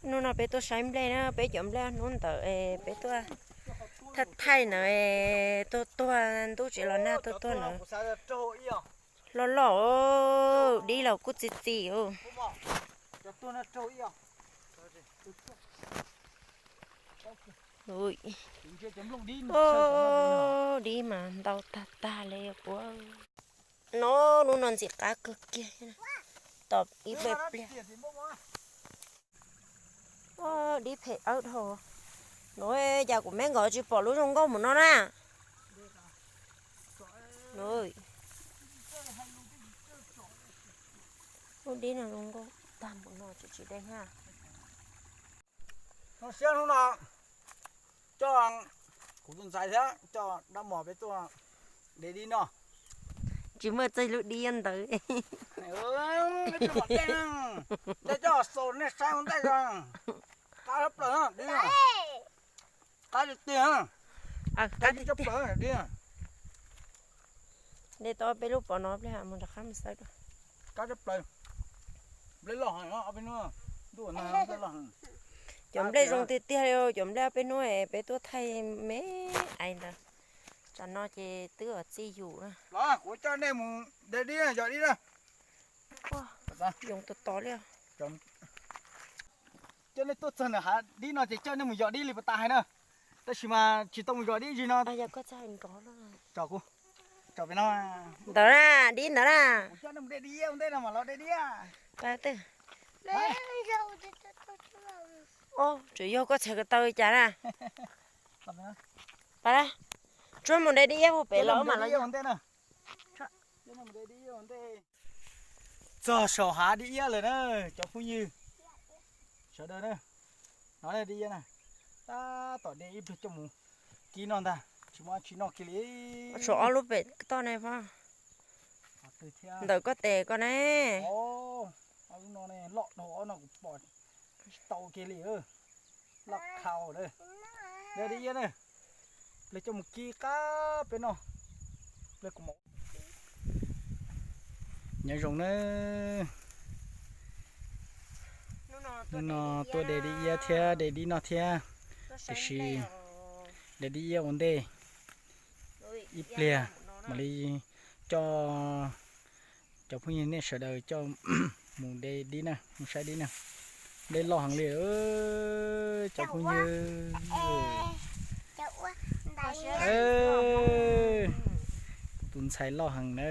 Hnub no peb tuaj saib nplej na, peb cov nplej hnub ntawd es peb tuaj thaij thaij ntawd, tuaj tuag ntub tsev los nag tuaj tuag ntawd. Loj loj, dib los kuj txi txiv. Dib mas ntau tag tag li puab. No, lub no ntxim qab kawg kiag, tom ib pliag pliag. Dib phem awb dhau. No, cas kuv me nkawd tsis pom lub zoo nkauj mus no na. Lub dib no zoo nkauj tag mus no tsis tsis de na. Siab hnub no coj kuv tus ntxhais thiab coj dab mos peb tuaj de dib noj. Tsis muaj txoj lub dib ntawd. Coj xaus nej saib ua ntej, qab plaws, qab tiag tiag, qab tiag tiag. De tau peb lub pov no pliag mus rov qab mus xawb dua. Qab tiag plaws. Nplej loj heev, ob peb hnub, ntuj, nplej loj heev. Cov nplej zoo tiag tiag li, cov nplej ob peb hnub peb tuaj thaij me ais ntawd. Tsam no ces twb txi yus na. Los kuv coj nej mus de dib yog dib na. Yoov tos tos li. Coj nej tuaj txog ntawm hav dib no ces coj nej mus yos dib li puas tas hais na. Tab sis mas tsis tau mus yos dib zim no. Tso kuv, tso pem no. Ntawd na, dib ntawd na. Kuv coj nej mus de dib ua ntej no mas los de dib. Tsuas yog koj txhais ko taw li cas na. Tsuas mus de dib ua pem los mas los ua ntej na. Txog saum hav dib iab lawm na, cov phooj ywg sawv daws na. No dib iab na, tab tom de ib pliag coj mus kib noj ntag, tsis muaj dab tsi noj kiag li. Tshuav ob lub pem toj ne pog. Ntawm koj tes koj ne. Ob lub no ne loj dhau, ob no kuv pom tsis tau kiag li. Loj khaus na. Dib iab na, pliag coj mus kib qab peb noj. Nyob zoo na. Hnub no tuaj de dib iab thiab de dib noj thiab, tiam sis de dib iab ua ntej, ib pliag mam li coj cov phooj ywg nej sawv daws coj mus de dib na, mus saib dib na. Dib loj heev li cov phooj ywg. Kuv tus ntxhais loj heev na,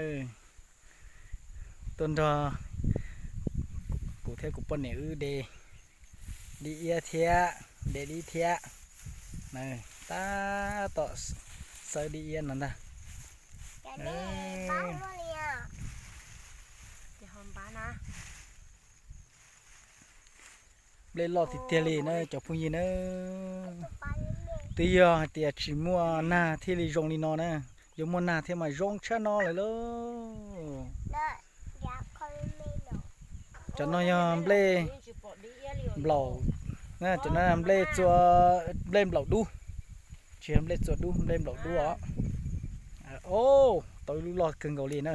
tuaj nrog kuv thiab kuv poj niam wb de dib iab thiab, de dib thiab. Tab tom xawb dib iab no ntag. Nplej loj tiag tiag li na cov phooj ywg na. Twb yog hais tias tsis muaj nag thiaj li zoo li no na, yog muaj nag thiab mas zoo tshaj no lawm lauj. Cov no yog nplej nplaum, cov no nplej txua, nplej nplaum dub, tsis yog nplej txua dub, nplej nplaum dub os. Tau ib lub loj kawg nkaus li na.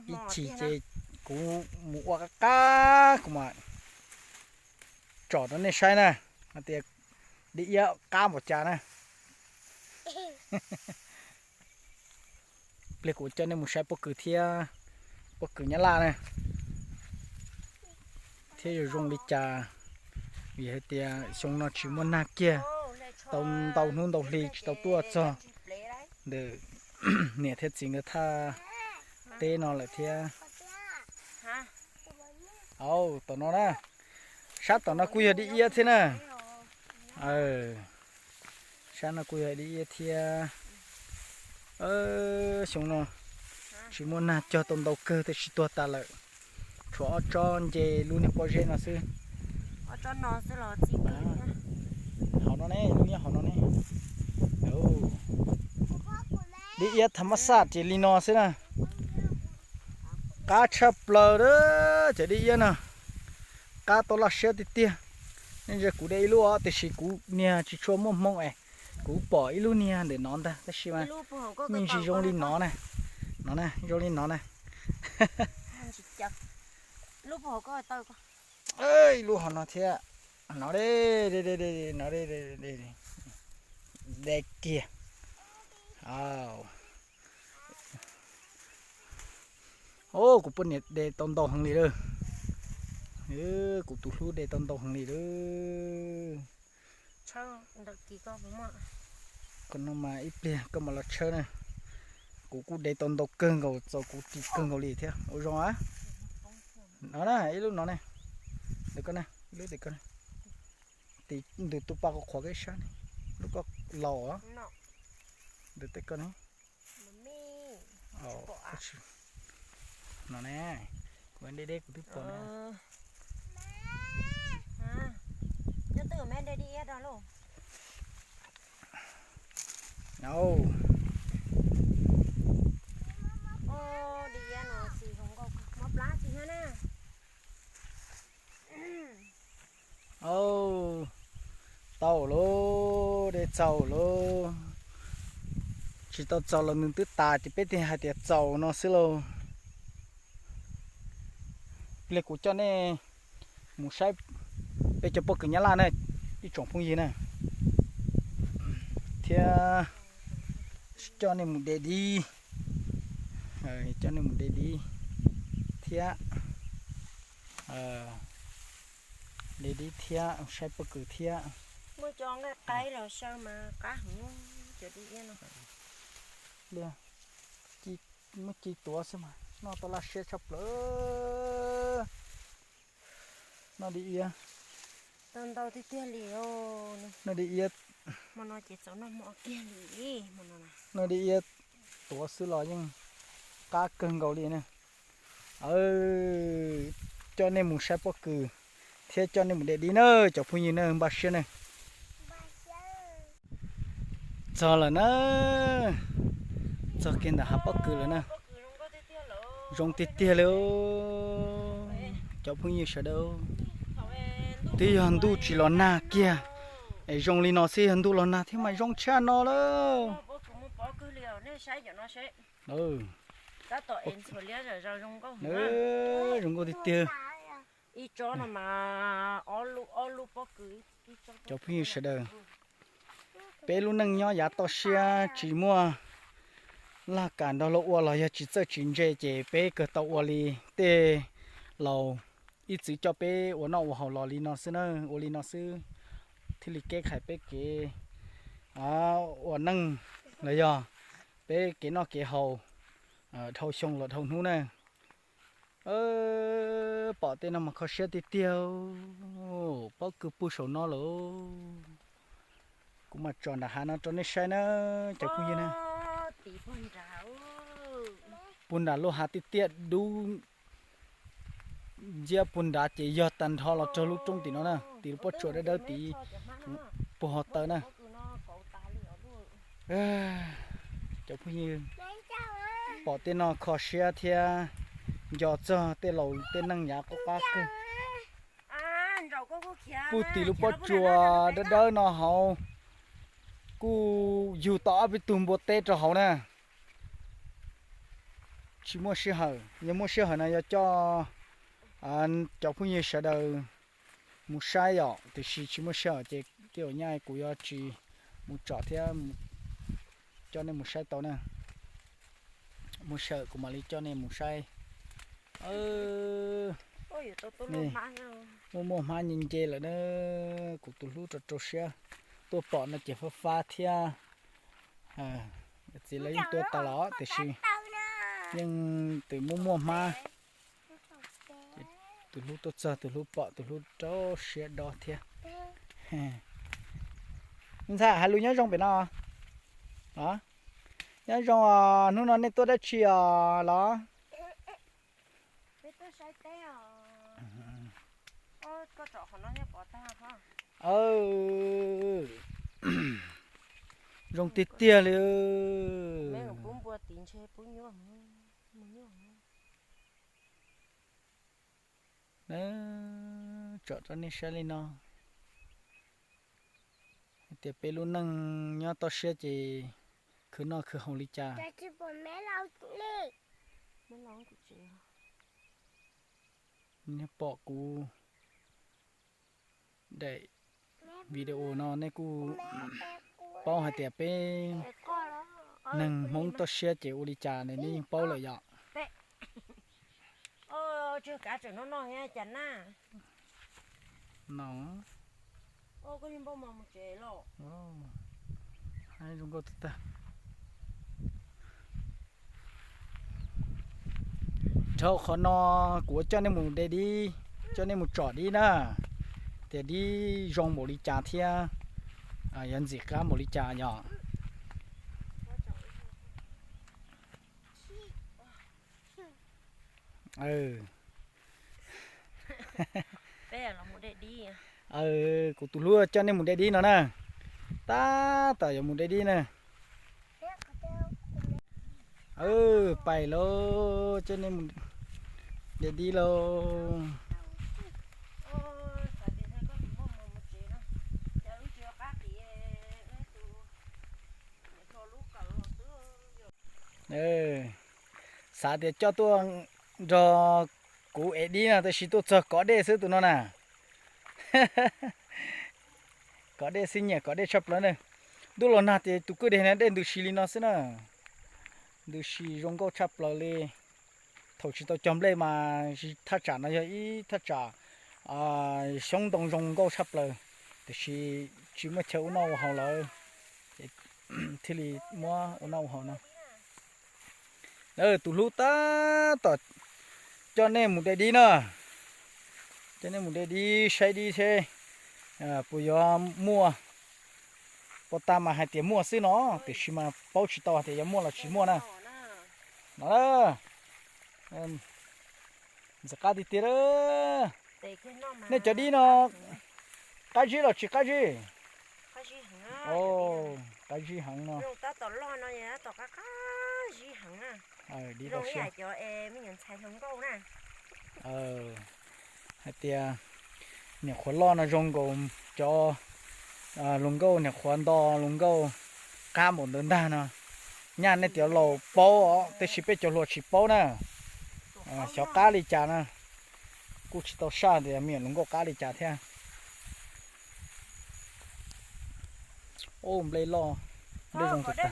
Ib chim ces kuv mus ua qab qab kuv mam tsom rau nej saib na, hais tias dib iab qab npaum cas na. Pliag kuv coj nej mus saib pob kws thiab, pob kws nyab laj na, thiab yuav zoo li cas. Vim hais tias xyoo no tsis muaj nag kiag, tau ntau hnub ntau hli tsis tau tuaj txog ntawm niam thiab txiv nkawd thaj teb no lawm thiab. Au, tom no na, sab tom no kuj yog dib iab thiab na. Sab no kuj yog dib iab thiab. Xyoo no tsis muaj nag, cog tau ntau kawg tab sis tuag tas lawm, tshuav ob tsob nce lub niag pob zeb no xwb. Hauv no ne, lub nyob hauv no ne. Dib iab tha mab xaj ces li no xwb na. Qab tshaj plaws a, cov dib iab no qab tau laj siab tiag tiag. Nej ntsia kuv de ib lub os, tiam sis kuv niag tsis tshua muaj hmoo es kuv pom ib lub niag ntawm no ntag tab sis mas me ntsis zoo li no na. No na, zoo li no na. Lub puag hauv ko taw ko. Ib lub hauv no thiab. No de, no de, de kiag. Au. Kuv poj niam de tau ntau heev li lawm. Kuv tus hlub de tau ntau heev li lawm. Koj no mas ib pliag koj mam los tshawb na. Kuv kuj de tau ntau kawg nkaus, txaus kuv ris kawg nkaus li thiab. Ua zoo a. No na, ib lub no ne. Ntawm koj na, ib lub ntawm koj na. Tim ntug tus pa qhuav qhuav koj ib sab ne. Lub koj laus os. Ntawm tej koj ne. No ne, kuv deb deb kuv twb pom no. Nyob twg me de di iab rau lauj. Au. Di iab no tsis zoo nkauj, mob plab tsis nyob na. Au, tau lauj, de txaus lauj. Tsis tau txaus los nws twb tas ces peb thiaj hais tias txaus no xwb lauj. Pliag kuv coj nej mus saib peb cov pob kws Nyab Laj na, ib tsoom phooj ywg na, thiab coj nej mus de dib, coj nej mus de dib thiab, de dib thiab saib pob kws thiab. Muaj cov nqaij qaib los saw mas qab heev cov dib iab no. Muab ci tuav xwb mas noj tau laj siab tshaj plaws. Noj dib iab. Tau ntau tiag tiag li os. Noj dib iab. Hmo no ces txaus noj hmo kiag li hmo no. Noj dib iab tuav xwb los yeej qab kawg nkaus li na. Coj nej mus saib pob kws thiab coj nej mus de dib na cov phooj ywg na, npaj siab na. Txog lawm na, txog kiag ntawm hav pob kws lawm na. Zoo tiag tiag li cov phooj ywg sawv daws. Twb yog ntuj tsis los nag kiag es zoo li no xwb, yog ntuj los nag thiab mas zoo tshaj no lawm. Zoo nkauj tiag tiag. Cov phooj ywg sawv daws, peb lub neej nyob yav toj siab tsis muaj laj kam nrog luag ua los yog tsis txawj tsis ntse ces peb kawg tau ua li tej laus ib txwm coj peb ua noj ua haus los li no xwb na, ua li no xwb thiaj li kev khais peb kev ua neej los yog peb kev noj kev haus dhau xyoo los dhau hnub na. Pom tej no mas kho siab tiag tiag, pob kws puag saum no lawm. Kuv mam tsom nram hav no rau nej saib na, cov phooj ywg na. Puag nram lub hav tiaj tiaj dub nciab puag nrad ces yog tag nrho los rau lub roob tim no na, tim lub pob tsuas dawb dawb tid puag hauv taw na. Cov phooj ywg, pom tej no kho siab thiab nco txog tej laus tej neej yav qub qab kawg. Puag tim lub pob tsuas dawb dawb no hauv kuj yug tau ob peb tug npua teb rau hauv na. Tsis muaj sij hawm, yog muaj sij hawm no yog coj cov phooj ywg sawv daws mus saib yom, tiam sis tsis muaj sij hawm ces tej zaum nyaj kuv yuav tsis mus tsom thiab coj nej mus saib tau na. Muaj sij hawm kuv mam li coj nej mus saib. Muaj muaj hmab nce nce lawm na, kuv tus hlub rau rau siab tuaj pom no ces fab fab thiab. Txiv lawv yeej tuaj tas los tiam sis yeej twb muaj muaj hmab. Tus hlub tuaj txog, tus hlub pom, tus hlub rau siab dob thiab. Ntxhais hais lus nyob zoo pem no los? Nyob zoo os, hnub no nej tuaj dab tsi os los? Zoo tiag tiag li. Tsom rau nej saib li no, hais tias peb lub neej nyob toj siab ces khwv noj khwv haus li cas. Nej pom kuv daim video no nej kuj paub hais tias peb neeg Hmoob toj siab ces ua li cas ne nej yeej paub lawm yom. No, zoo nkauj tag tag. Dhau qhov no kuv coj nej mus de dib, coj nej mus tsom dib na, tias dib zoo npaum li cas thiab yog ntxim qab npaum li cas yom. Kuv tus hlub coj nej mus de dib no na, tab tom yuav mus de dib na. Pais lauj, coj nej mus de dib lauj. Xav tias coj tuaj nrog kuv ev dib no tab sis tuaj txog kov dej xwb tus no na. Kov dej xwb, nyiam kov dej tshaj plaws na. Ntuj los nag ces tus kwj deg no dej ntws si li no xwb na. Ntws si zoo nkauj tshaj plaws li. Thaum tsis tau cog nplej mas thaj tsam no yog ib thaj tsam xyoob ntoo zoo nkauj tshaj plaws, tiam sis tsis muaj chaw ua noj ua haus lawm, thiaj li muab ua noj ua haus no. Tus hlub tab tom coj nej mus de dib na, coj nej mus de dib saib dib seb puas yuav muaj. Puas tas mas hais tias muaj xwb no, tiam sis mas paub tsis tau hais tias yuav muaj los tsis muaj na. No, ntxim qab tiag tiag. Nej cov dib no qab zib los tsis qab zib? Qab zib heev no. Hais tias niam qhuav loj no zoo nkaus cov hluas nkauj niam qhuav nto hluas nkauj qab npaum ntawd ntag no. Nyaj nej cov laus paub os, tab sis peb cov hluas tsis paub na. Xyov qab li cas na, kuj tsis tau saj tias me nyuam hluas nkauj qab li cas thiab. Ub, nplej loj, nplej zoo tas.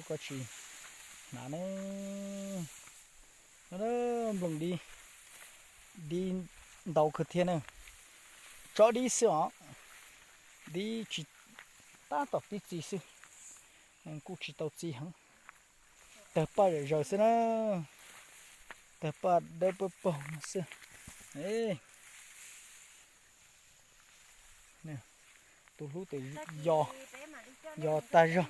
Koj tsis hnav ne. Nplooj dib, dib ntau kawg thiab na. Tsob dib xwb os, dib tsis, tab tom pib txi xwb, kuj tsis tau txi heev. Tawg paj zom zaws xwb na, tawg paj dawb paug paug no xwb. Tus hlub tes yos tag zog.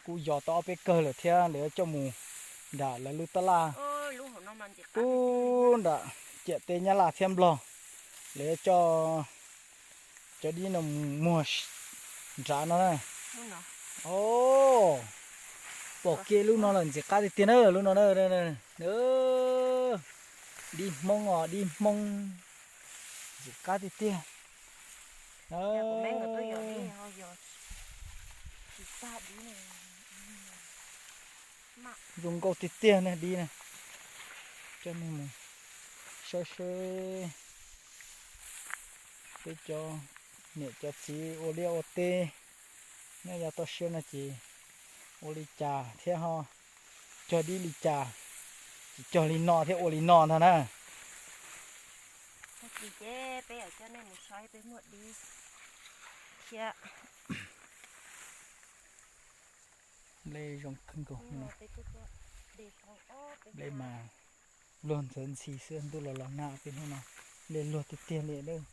Kuj yos tau ob peb kawg lawm thiab, lawv coj mus nram lawv lub tab laj. Kuj nram ciam teb Nyab Laj thiab Nplog, lawv coj cov dib no mus muag nrad no na. Pom kiag lub no lawm ntxim qab tiag tiag na, lub no na. Dib Hmoob os, dib Hmoob, ntxim qab tiag tiag. Zoo nkauj tiag tiag na dib na. Coj nej mus saib seb peb cov niam cov txiv ua liaj ua teb nyob yav toj siab no ces ua li cas thiab ho cog dib li cas, tsis cog li no thiab ua li no ntag na. Tag kis ces peb yuav coj nej mus saib peb muag dib thiab. Nplej zoo kawg nkaus no. Nplej mas luag ntxhawv ntxhi xwb, ntuj los los nag peb hnub no. Nplej luag tiag tiag li lawm.